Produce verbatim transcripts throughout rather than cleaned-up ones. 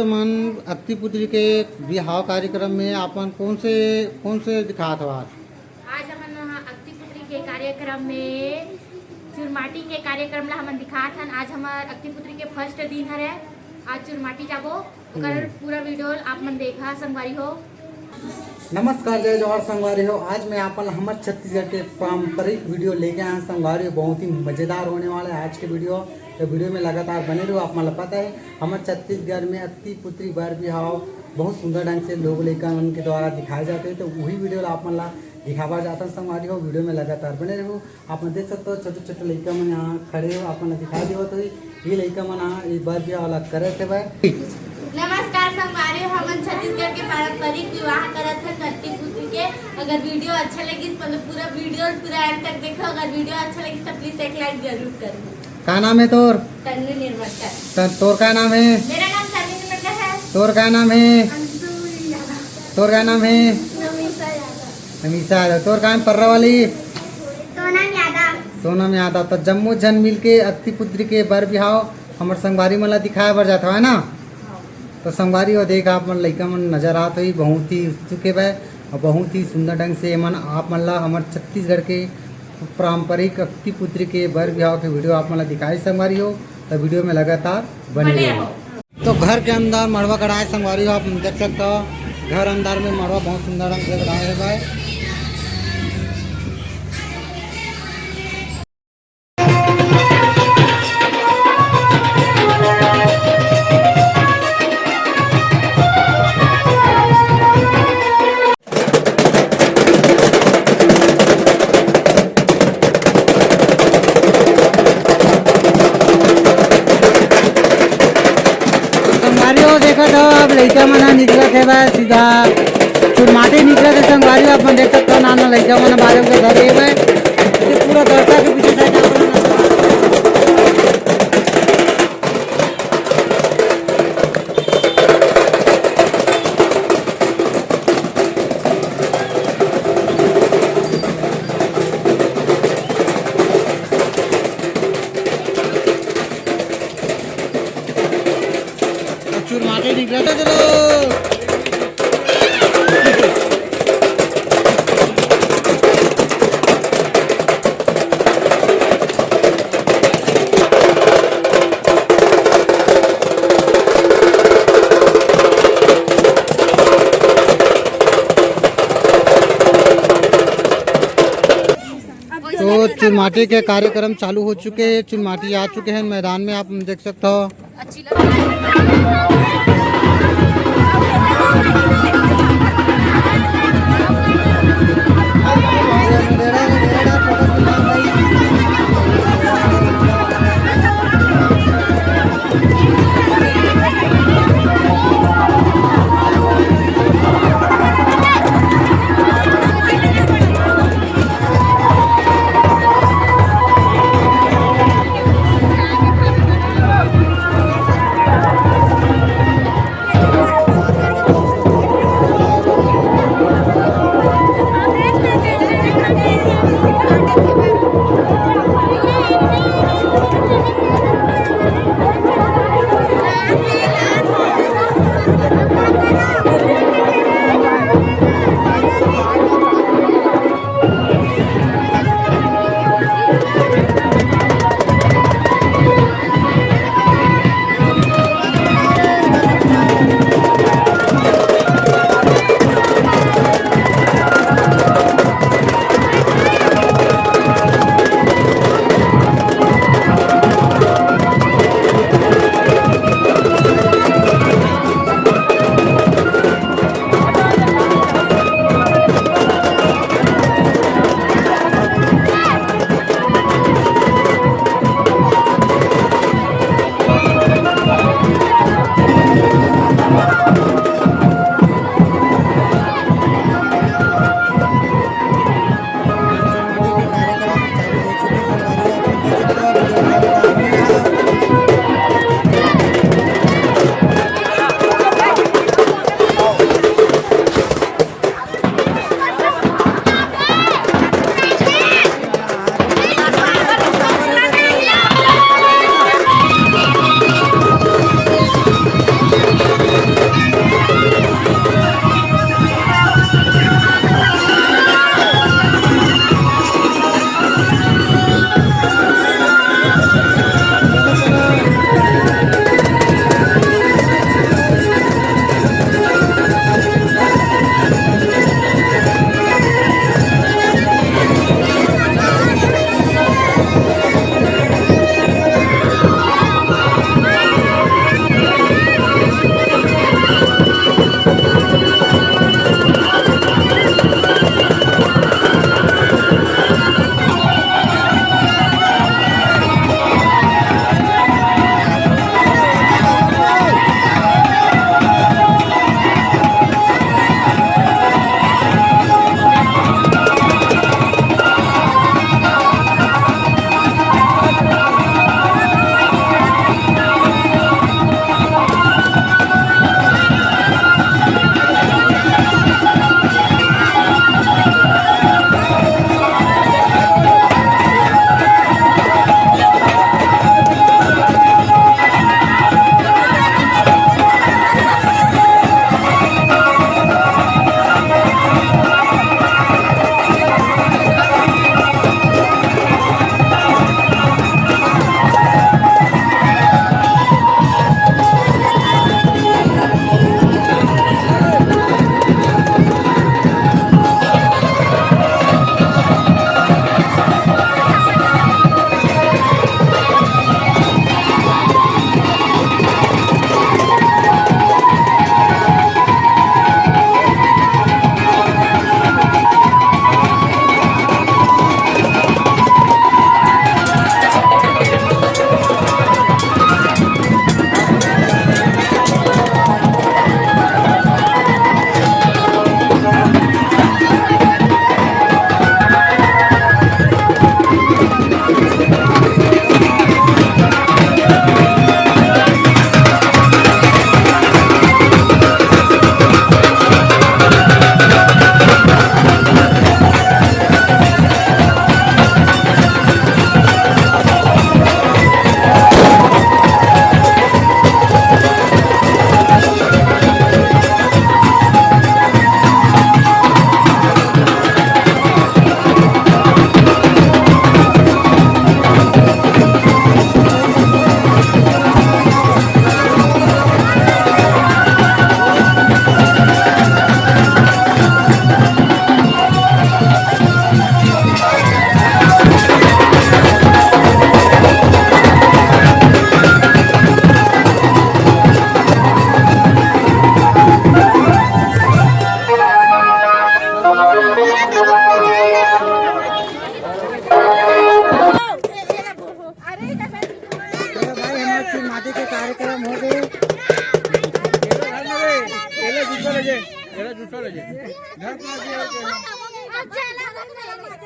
मन अक्ति पुत्री के बिहाव कार्यक्रम में आपन कौन से, कौन से दिखात हो आज? आज हमन ह अक्ति पुत्री के कार्यक्रम में, चुरमाटी के कार्यक्रम ला हमन दिखात हन। आज हमर अक्ति पुत्री के फर्स्ट दिन हरे। आज चुरमाटी जाबो, ओकर हम्म। पूरा वीडियो आप मन देखा संगवारी हो। नमस्कार, जय जोहार संगवारी हो। आज मैं आपन हमर छत्तीसगढ़ के पारंपरिक वीडियो लेके आया हूँ संगवारी हो। बहुत ही मजेदार होने वाला है आज के वीडियो। तो वीडियो में लगातार बने रहो। आप मन ला पता है, हमर छत्तीसगढ़ में अक्ति पुत्री बर बिहाव बहुत सुंदर ढंग से लोग लइका मन के द्वारा दिखाए जाते हैं। तो वही वीडियो ला आप मन ला दिखावा जाता है संगवारी हो। वीडियो में लगातार बने रहो। आप मन देख सकते हो, छोटे-छोटे लइका मन यहाँ खड़े हो, आप मन ला दिखाई देवत होही। ये लइका मन ह ये बर बिहाव वाला करत हे भाई। नमस्कार संगवारी हो, हमन छत्तीसगढ़ के पारंपरिक विवाह करत हन अक्ति पुत्री के। अगर वीडियो अच्छा लगिस, मतलब पूरा वीडियो पूरा एंड तक देखो। अगर वीडियो अच्छा लगिस तो प्लीज एक लाइक जरूर करो। का नाम है तोर? तन्वी निर्मलकर। त-, तोर का नाम है? मेरा नाम तन्वी निर्मलकर है। तोर का नाम है? अंशु यादव। तोर का नाम है? नमिषा यादव। नमिषा यादव। तोर का नाम पर्रा वाली? सोनम यादव। सोनम यादव। त जम्मो झन मिल के अक्ति पुत्री के बर बिहाव हमर संगवारी मन ला दिखाए बर जात हवय ना। तो संगवारी हो, देख आप मन लइका मन नजर आत होही, बहुत ही उत्सुक हे भाई और बहुत ही सुंदर ढंग से एमन आप मन ला हमर छत्तीसगढ़ के पारंपरिक अक्ति पुत्री के बर बिहाव के वीडियो आप मन ला दिखाई संगवारी हो। तो वीडियो में लगातार बने बने रहो। रहो। तो घर के अंदर मड़वा गड़ाए संगवारी हो, आप देख सकते हो घर अंदर में मड़वा बहुत सुंदर ढंग से गड़ाए हे भाई। संगवारी हो, देखत हो, अब लइका मन ह निकलत हे बा सीधा चुरमाटी निकलत हे। संगवारी हो, आप मन देख सकत हो, नान नान लइका मन बाजम के धरे हे बा। ये पूरा दर्शक के पीछे side आप मन चुरमाटी निकलत हे, चलो। तो चुनमाटी के कार्यक्रम चालू हो चुके हैं, चुनमाटी आ चुके हैं मैदान में, आप देख सकते हो।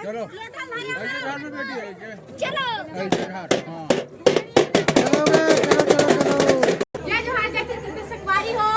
चलो। ऐसे ढाल में बैठी है, ऐसे। चलो। ऐसे ढाल, हाँ। जय जोहार, जय छत्तीसगढ़ संगवारी हो।